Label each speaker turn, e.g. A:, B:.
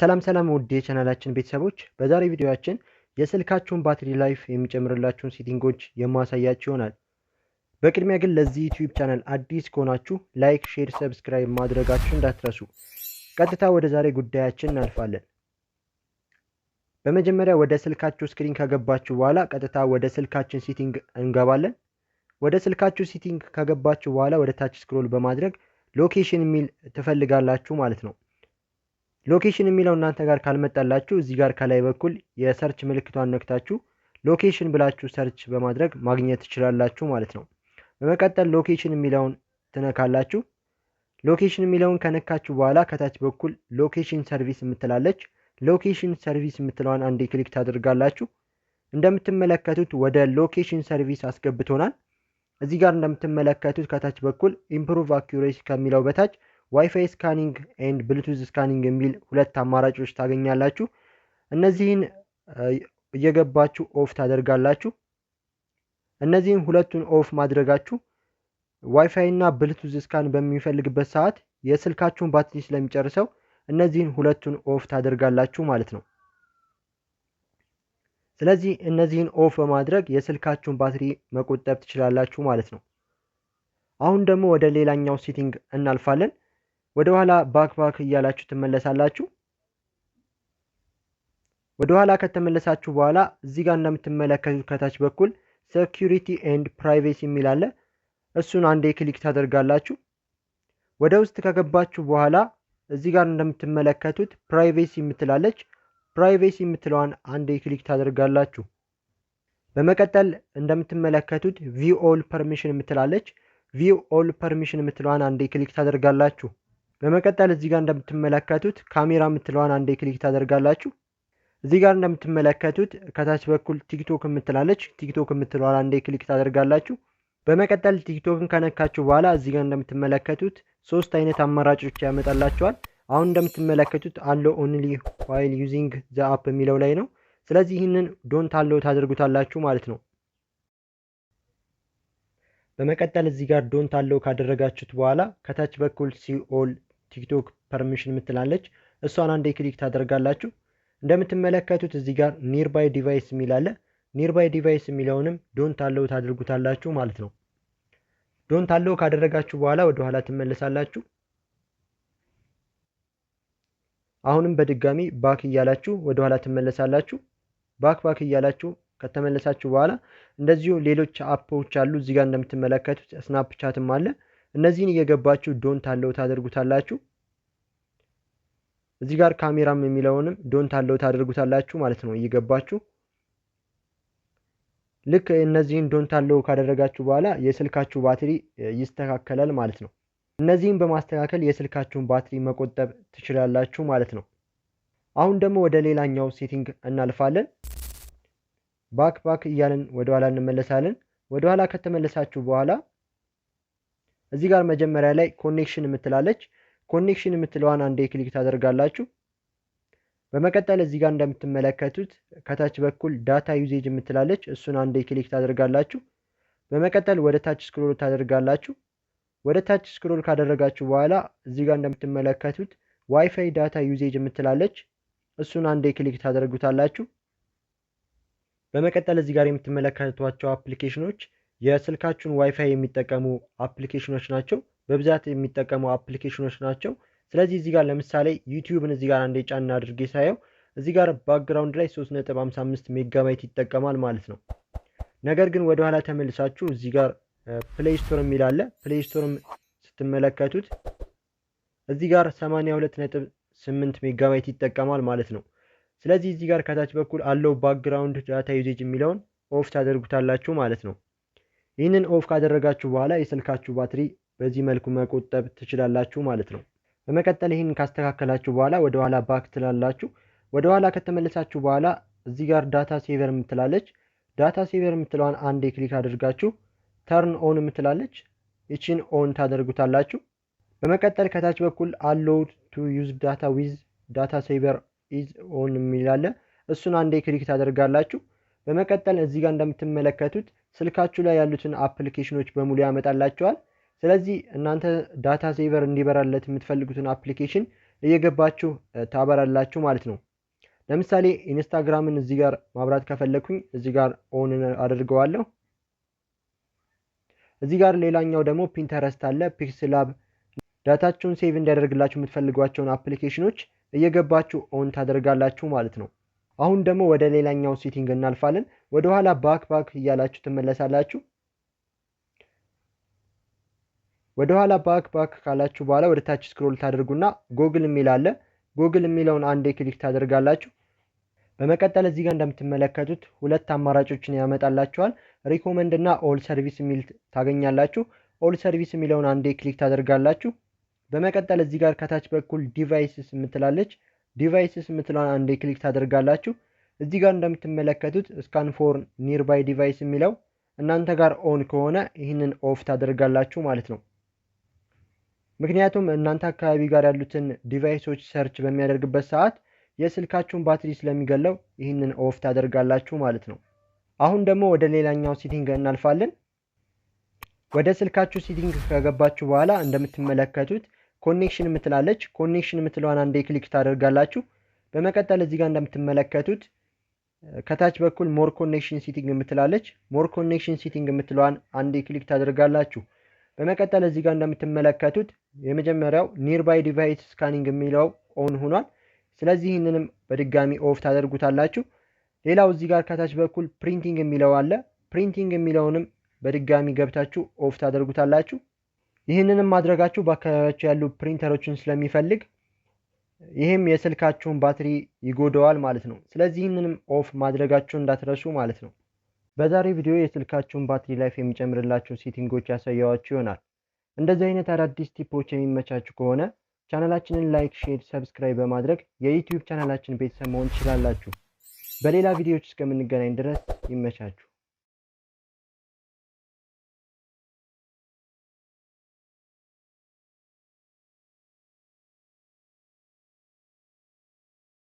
A: ሰላም ሰላም ውድ የቻናላችን ቤተሰቦች፣ በዛሬ ቪዲዮአችን የስልካችሁን battery life የሚጨምርላችሁን setting ኦች የማሳያችሁ ይሆናል። በቅድሚያ ግን ለዚህ ዩቲዩብ ቻናል አዲስ ከሆናችሁ like፣ share፣ subscribe ማድረጋችሁ እንዳትረሱ። ቀጥታ ወደ ዛሬ ጉዳያችን እናልፋለን። በመጀመሪያ ወደ ስልካችሁ screen ከገባችሁ በኋላ ቀጥታ ወደ ስልካችን setting እንገባለን። ወደ ስልካችሁ setting ከገባችሁ በኋላ ወደ ታች scroll በማድረግ location የሚል ትፈልጋላችሁ ማለት ነው። Location የሚለው እናንተ ጋር ካልመጣላችሁ እዚህ ጋር ከላይ በኩል የ search ምልክቷን ነክታችሁ location ብላችሁ search በማድረግ ማግኘት ትችላላችሁ ማለት ነው። በመቀጠል location የሚለውን ትነካላችሁ። Location የሚለውን ከነካችሁ በኋላ ከታች በኩል location service የምትላለች፣ location service የምትለዋን አንዴ click ታደርጋላችሁ። እንደምትመለከቱት ወደ location service አስገብቶናል። እዚህ ጋር እንደምትመለከቱት ከታች በኩል improve accuracy ከሚለው በታች WiFi scanning and Bluetooth scanning የሚል ሁለት አማራጮች ታገኛላችሁ። እነዚህን እየገባችሁ off ታደርጋላችሁ። እነዚህን ሁለቱን off ማድረጋችሁ ዋይፋይ እና Bluetooth scan በሚፈልግበት ሰዓት የስልካችሁን ባትሪ ስለሚጨርሰው እነዚህን ሁለቱን off ታደርጋላችሁ ማለት ነው። ስለዚህ እነዚህን off በማድረግ የስልካችሁን ባትሪ መቆጠብ ትችላላችሁ ማለት ነው። አሁን ደግሞ ወደ ሌላኛው setting እናልፋለን። ወደ ኋላ back back እያላችሁ ትመለሳላችሁ። ወደ ኋላ ከተመለሳችሁ በኋላ እዚህ ጋር እንደምትመለከቱት ከታች በኩል security and privacy የሚል አለ። እሱን አንዴ click ታደርጋላችሁ። ወደ ውስጥ ከገባችሁ በኋላ እዚህ ጋር እንደምትመለከቱት privacy የምትላለች፣ privacy የምትለዋን አንዴ click ታደርጋላችሁ። በመቀጠል እንደምትመለከቱት view all permission የምትላለች፣ view all permission የምትለዋን አንዴ click ታደርጋላችሁ። በመቀጠል እዚህ ጋር እንደምትመለከቱት ካሜራ የምትለዋን አንዴ click ታደርጋላችሁ። እዚህ ጋር እንደምትመለከቱት ከታች በኩል ቲክቶክ የምትላለች፣ ቲክቶክ የምትለዋን አንዴ click ታደርጋላችሁ። በመቀጠል ቲክቶክን ከነካችሁ በኋላ እዚህ ጋር እንደምትመለከቱት ሶስት አይነት አማራጮች ያመጣላችኋል። አሁን እንደምትመለከቱት allow only while using the app የሚለው ላይ ነው። ስለዚህ ይህንን don't allow ታደርጉታላችሁ ማለት ነው። በመቀጠል እዚህ ጋር don't allow ካደረጋችሁት በኋላ ከታች በኩል see all TikTok permission የምትላለች፣ እሷን አንዴ click ታደርጋላችሁ። እንደምትመለከቱት እዚህ ጋር nearby device የሚል አለ። Nearby device የሚለውንም don't allow ታደርጉታላችሁ ማለት ነው። Don't allow ካደረጋችሁ በኋላ ወደ ኋላ ትመለሳላችሁ። አሁንም በድጋሚ back እያላችሁ ወደ ኋላ ትመለሳላችሁ። Back back እያላችሁ ከተመለሳችሁ በኋላ እንደዚሁ ሌሎች app ኦች አሉ። እዚህ ጋር እንደምትመለከቱት ስናፕቻትም አለ። እነዚህን እየገባችሁ don't allow ታደርጉታላችሁ። እዚህ ጋር ካሜራም የሚለውንም don't allow ታደርጉታላችሁ ማለት ነው እየገባችሁ። ልክ እነዚህን don't allow ካደረጋችሁ በኋላ የስልካችሁ ባትሪ ይስተካከላል ማለት ነው። እነዚህን በማስተካከል የስልካችሁን ባትሪ መቆጠብ ትችላላችሁ ማለት ነው። አሁን ደግሞ ወደ ሌላኛው setting እናልፋለን። Back back እያልን ወደ ኋላ እንመለሳለን። ወደ ኋላ ከተመለሳችሁ በኋላ እዚህ ጋር መጀመሪያ ላይ connection የምትላለች፣ connection የምትለዋን አንዴ click ታደርጋላችሁ። በመቀጠል እዚህ ጋር እንደምትመለከቱት ከታች በኩል data usage የምትላለች፣ እሱን አንዴ click ታደርጋላችሁ። በመቀጠል ወደ ታች scroll ታደርጋላችሁ። ወደ ታች scroll ካደረጋችሁ በኋላ እዚህ ጋር እንደምትመለከቱት WiFi data usage የምትላለች፣ እሱን አንዴ click ታደርጉታላችሁ። በመቀጠል እዚህ ጋር የምትመለከቷቸው application ኖች የስልካችሁን ዋይፋይ የሚጠቀሙ application ኖች ናቸው። በብዛት የሚጠቀሙ application ኖች ናቸው። ስለዚህ እዚህ ጋር ለምሳሌ ዩቲዩብን እዚህ ጋር አንዴ ጫና አድርጌ ሳየው እዚህ ጋር background ላይ 3.55 ሜጋባይት ይጠቀማል ማለት ነው። ነገር ግን ወደኋላ ተመልሳችሁ እዚህ ጋር Play Store የሚል አለ። Play Store ም ስትመለከቱት እዚህ ጋር 82.8 ሜጋባይት ይጠቀማል ማለት ነው። ስለዚህ እዚህ ጋር ከታች በኩል allow background data usage የሚለውን off ታደርጉታላችሁ ማለት ነው። ይህንን off ካደረጋችሁ በኋላ የስልካችሁ ባትሪ በዚህ መልኩ መቆጠብ ትችላላችሁ ማለት ነው። በመቀጠል ይህንን ካስተካከላችሁ በኋላ ወደ ኋላ back ትላላችሁ። ወደ ኋላ ከተመለሳችሁ በኋላ እዚህ ጋር data saver የምትላለች፣ data saver የምትለዋን አንዴ click አድርጋችሁ turn on የምትላለች፣ ይችን on ታደርጉታላችሁ። በመቀጠል ከታች በኩል allow to use data with data saver is on የሚል አለ። እሱን አንዴ click ታደርጋላችሁ። በመቀጠል እዚህ ጋር እንደምትመለከቱት ስልካችሁ ላይ ያሉትን application ኖች በሙሉ ያመጣላችኋል። ስለዚህ እናንተ data saver እንዲበራለት የምትፈልጉትን application እየገባችሁ ታበራላችሁ ማለት ነው። ለምሳሌ ኢንስታግራምን እዚህ ጋር ማብራት ከፈለኩኝ እዚህ ጋር on አደርገዋለሁ። እዚህ ጋር ሌላኛው ደግሞ ፒንተረስት አለ፣ ፒክስላብ፣ ዳታችሁን save እንዲያደርግላችሁ የምትፈልጓቸውን application ኖች እየገባችሁ on ታደርጋላችሁ ማለት ነው። አሁን ደግሞ ወደ ሌላኛው setting እናልፋለን። ወደኋላ back back እያላችሁ ትመለሳላችሁ። ወደኋላ back back ካላችሁ በኋላ ወደ ታች scroll ታደርጉና ጎግል የሚል አለ። ጎግል የሚለውን አንዴ click ታደርጋላችሁ። በመቀጠል እዚህ ጋር እንደምትመለከቱት ሁለት አማራጮችን ያመጣላችኋል። Recommend እና all service የሚል ታገኛላችሁ። All service የሚለውን አንዴ click ታደርጋላችሁ። በመቀጠል እዚህ ጋር ከታች በኩል devices የምትላለች፣ devices የምትለዋን አንዴ click ታደርጋላችሁ። እዚህ ጋር እንደምትመለከቱት scan for nearby device የሚለው እናንተ ጋር on ከሆነ ይህንን off ታደርጋላችሁ ማለት ነው። ምክንያቱም እናንተ አካባቢ ጋር ያሉትን device ኦች search በሚያደርግበት ሰዓት የስልካችሁን ባትሪ ስለሚገለው ይህንን off ታደርጋላችሁ ማለት ነው። አሁን ደግሞ ወደ ሌላኛው setting እናልፋለን። ወደ ስልካችሁ setting ከገባችሁ በኋላ እንደምትመለከቱት connection የምትላለች፣ connection የምትለዋን አንዴ click ታደርጋላችሁ። በመቀጠል እዚህ ጋር እንደምትመለከቱት ከታች በኩል more connection setting የምትላለች፣ more connection setting የምትለዋን አንዴ click ታደርጋላችሁ። በመቀጠል እዚህ ጋር እንደምትመለከቱት የመጀመሪያው nearby device scanning የሚለው on ሆኗል። ስለዚህ ይህንንም በድጋሚ off ታደርጉታላችሁ። ሌላው እዚህ ጋር ከታች በኩል printing የሚለው አለ። Printing የሚለውንም በድጋሚ ገብታችሁ off ታደርጉታላችሁ። ይህንንም ማድረጋችሁ በአካባቢያችሁ ያሉ ፕሪንተሮችን ስለሚፈልግ ይህም የስልካችሁን ባትሪ ይጎዳዋል ማለት ነው። ስለዚህ ይህንንም off ማድረጋችሁን እንዳትረሱ ማለት ነው። በዛሬ ቪዲዮ የስልካችሁን battery life የሚጨምርላችሁ setting ኦች ያሳየኋችሁ ይሆናል። እንደዚህ አይነት አዳዲስ tip ኦች የሚመቻችሁ ከሆነ ቻናላችንን like፣ share፣ subscribe በማድረግ የዩቲዩብ ቻናላችን ቤተሰብ መሆን ትችላላችሁ። በሌላ ቪዲዮዎች እስከምንገናኝ ድረስ ይመቻችሁ።